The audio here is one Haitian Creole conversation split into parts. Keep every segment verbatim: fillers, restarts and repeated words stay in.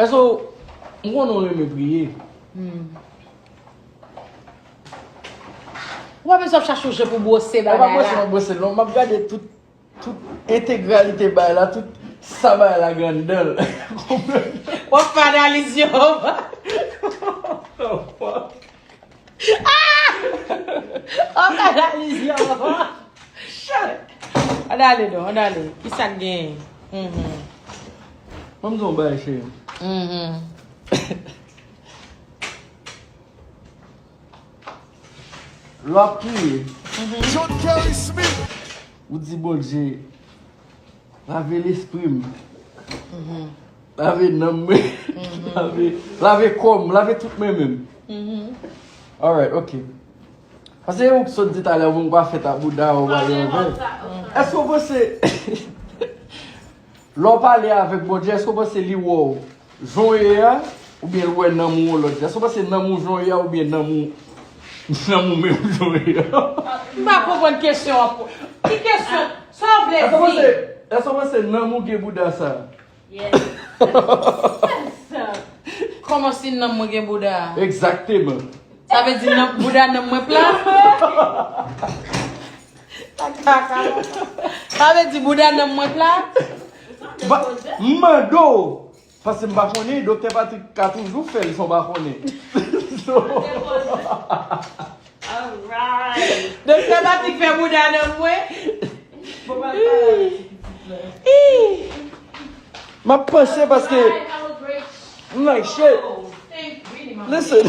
Èske w, m konnen w renmen priye. Ou pa bezwen ap chache yon jan pou bwose bagay la. Ou pa bwose, m ap bwose, non, m ap gade tout, tout entegralite bagay la, tout sa bagay la gen anndan l. W ap fè analiz yo. Analiz yo. Ann ale non, ann ale. Ki sa k genyen? Mhm. Ban m di w yon bagay, cheri. Mhm. Lè w ap priye, John Kerry Smith, ou di Bondye, lave lespri m. Lave nanm mwen. Lave, lave kò m, lave tout mwen menm. Alright, ok. Paske ou sot di talè, ou pa fèt a bouda, ou pa gen anvè. Èske w panse, lè w pale avèk Bondye, èske w panse li wè w jan w ye a, oubyen l wè nanm ou yon lòt jan? Èske w panse nanm ou jan w ye a, oubyen nanm ou, nanm ou menm jan w ye a? M pa konprann kesyon an. Ki kesyon? Sa w vle di? Èske w panse, èske w panse nanm ou gen bouda sa? Yes. Kòman si nanm mwen gen bouda? Egzakteman. Sa vle di nanm, bouda nanm mwen plat? Sa vle di bouda nanm mwen plat? M mande w, paske m pa konnen, Doktè Patrick ka toujou fè l san w pa konnen. So, Doktè Patrick fè bouda nanm mwen. M ap panse paske m like shit. Listen.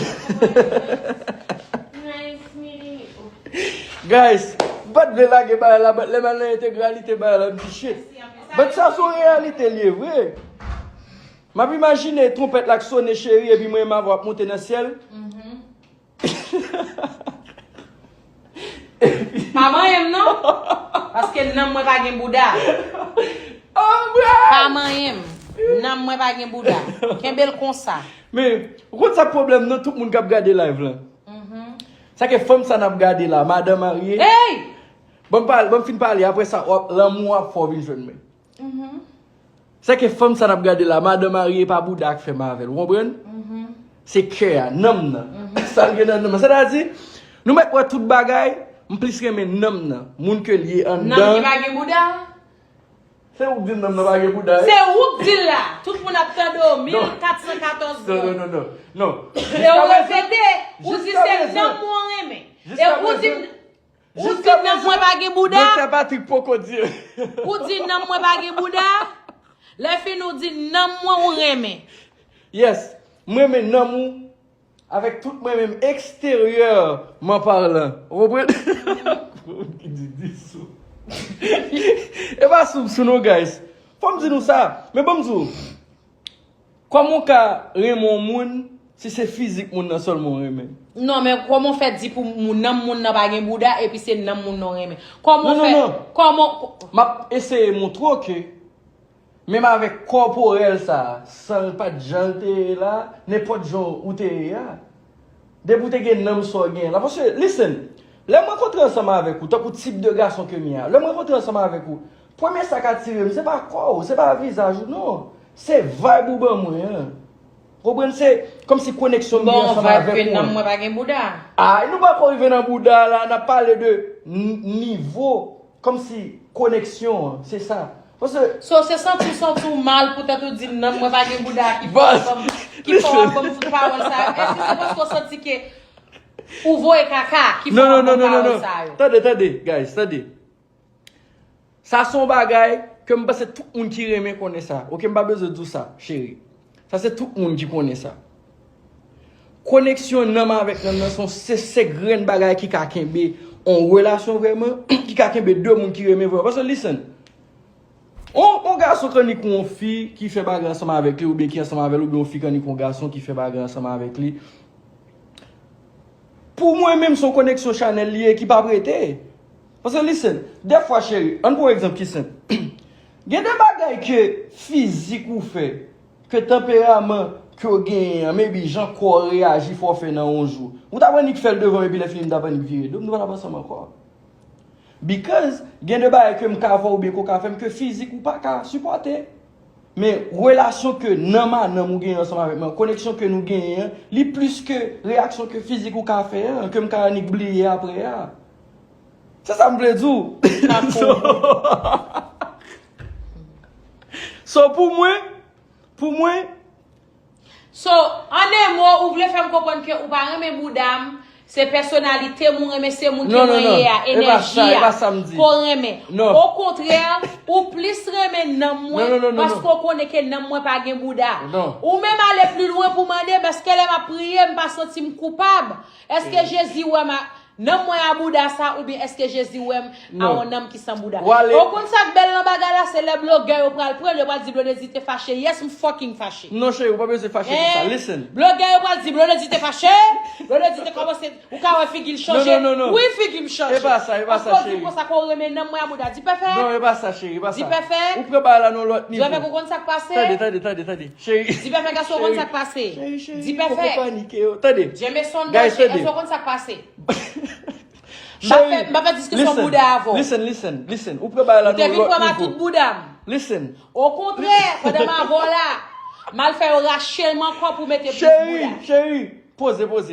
Guys, m pa t vle lage bagay la, but lè m al nan entegralite bagay la, m di shit. But sa se yon reyalite l ye vre. M ap imajine twonpèt la k sonnen cheri epi mwen m avè w ap monte nan syèl. Pa manyen m non. Paske nanm mwen pa gen bouda. Pa manyen m. Nanm mwen pa gen bouda. Kenbe l konsa. Men, ou konn sa k pwoblèm nan tout moun k ap gade live lan? Sa ke fanm sa n ap gade la, madan marye. Hey! Ban m pale, ban m fin pale, apre sa, w ap, lanmou ap fè w vin jwenn mwen. Sèke fanm sa n ap gade la, madan marye pa bouda k fè m avè l, ou konprann? Se kè a, nanm nan. Sa l gen nan nanm nan. Sètadi, nou mèt wè tout bagay, m plis renmen nanm nan. Moun ke l ye anndan. Nanm ki pa gen bouda? Se ou k di m nanm nan pa gen bouda, wi. Se ou k di l la. Tout moun ap tande w, mil kat san katòz fwa. Non, non, non, non. E w repete, ou di se nanm ou renmen. E ou di Ou di nanm mwen pa gen bouda? Doktè Patrick poko di. Ou di nanm mwen pa gen bouda? Lèfini ou di nanm mwen ou renmen. Yes, m renmen nanm ou avèk tout mwen menm, extérieurman parlant. Ou konprann? Ki di disou. E pa sou sou non, guys. Fò m di nou sa. Men ban m di w. Kòman w ka renmen yon moun si se fizik moun nan sèlman w renmen? Non, men kòman w fè di pou moun, nanm moun nan pa gen bouda epi se nanm moun nan w renmen? Kòman w fè? Non, non, non. Kòman? M ap eseye montre w ke menm avèk kòporèl sa a, san l pa t jan l te ye la, nenpòt jan w te ye a, depi w te gen nanm sa w gen la. Paske, listen, lè m rankontre ansanm avèk ou, tankou tip de gason ke m ye a, lè m rankontre ansanm avèk ou, premye sa k atire m, se pa kò w, se pa vizaj ou, non. Se vibe ou ban mwen an. Konprann? Se kòmsi koneksyon m gen ansanm avèk ou an. Bon, vibe ke nanm mwen pa gen bouda. Ay, nou pako rive nan bouda la, n ap pale de n- nivo, kòmsi koneksyon an, se sa. Paske So, se santi w santi w mal poutèt ou di nanm mwen pa gen bouda ki fè w ap ban m, ki fè w ap ban m tout pawòl sa yo. Èske se paske w santi ke ou voye kaka ki fè w ap ban m pawòl sa yo? Tande, tande, guys, tande. Sa se yon bagay ke m panse tout moun ki renmen konnen sa. Oke, m pa bezwen di w sa, cheri. Sa se tout moun ki konnen sa. Koneksyon nanm avèk nanm nan se yon se, se grenn bagay ki ka kenbe yon relasyon vrèman, ki ka kenbe de moun ki renmen vrèman. Paske, listen, yon, yon gason k annik yon fi ki fè bagay ansanm avèk li, oubyen ki ansanm avè l, oubyen yon fi k annik yon gason ki fè bagay ansanm avèk li, pou mwen menm, se yon koneksyon chanèl li ye ki p ap rete. Paske, listen, dèfwa, cheri, ann pran yon egzanp ki senp. Gen de bagay ke fizik ou fè, ke tanperaman ke w genyen an, maybe jan kò w reyaji fè w fè nan yon jou. Ou t ap annik fè l devan m epi lèfini m t ap annik vire do m, nou pa t ap ansanm ankò. Because gen de bagay ke m ka fè w oubyen ke w ka fè m ke fizik ou pa ka sipòte. Men relasyon ke nanm a nanm ou genyen ansanm avèk mwen, koneksyon ke nou genyen an, li plis ke reyaksyon ke fizik ou ka fè an, ke m ka annik bliye apre a. Se sa m vle di w. So, so pou mwen, pou mwen, So, an de mo, ou vle fè m konprann ke ou pa renmen bouda m, se pèsonalite m ou renmen, se moun ki Non, non, mwen non. ye a, E pa sa, e enèji pa a, sa m di. ke w renmen. Non. Okontrè, ou plis renmen nanm mwen Non, non, non, non, paske non. w konnen ke nanm mwen pa gen bouda. Non. Ou menm ale pli lwen pou mande m, èske lè m ap priye, m pa santi m koupab? Èske Jezi wè m a, nanm mwen a bouda sa, oubyen èske Jezi wè m a Non. yon nanm ki san bouda? W ale- Ou konn sa k bèl nan bagay la, se lè blogè yo pral pran l, yo pral di Blondedy te fache. Yes, m fucking fache. Non, cheri, ou pa bezwen fache pou sa. Eh, Listen. Blogè yo pral di Blondedy te fache. Blondedy te kòmanse, ou ka wè figi l chanje. Non, non, non, non. Wi, figi m chanje. E pa sa, e pa sa, Paske w di cheri. Konsa ke w renmen nanm mwen a bouda. Di pèfè. Non, e pa sa, cheri, e pa sa. Di pèfè. Ou pran bagay la nan lòt Di pèfè nivo. ke w konn sa k pase. Tande, tande, tande, tande. Cheri. Di pèfè ke w konn sa k pase. Cheri, cheri. Di Poko pèfè. panike yo. Tande. Jameson Guys, Danje, tande. Èske w konn sa k pase? M pa Cheri, fè, m pa fè diskisyon listen, bouda avè w. Listen, listen, listen. Ou pran bagay la Ou te nan vin lòt pran m a tout nivo. Bouda m. Listen. Okontrè, pandan m avè w la, m al fè yo rache l m ankò pou mete plis Cheri, bouda. Cheri, poze, poze.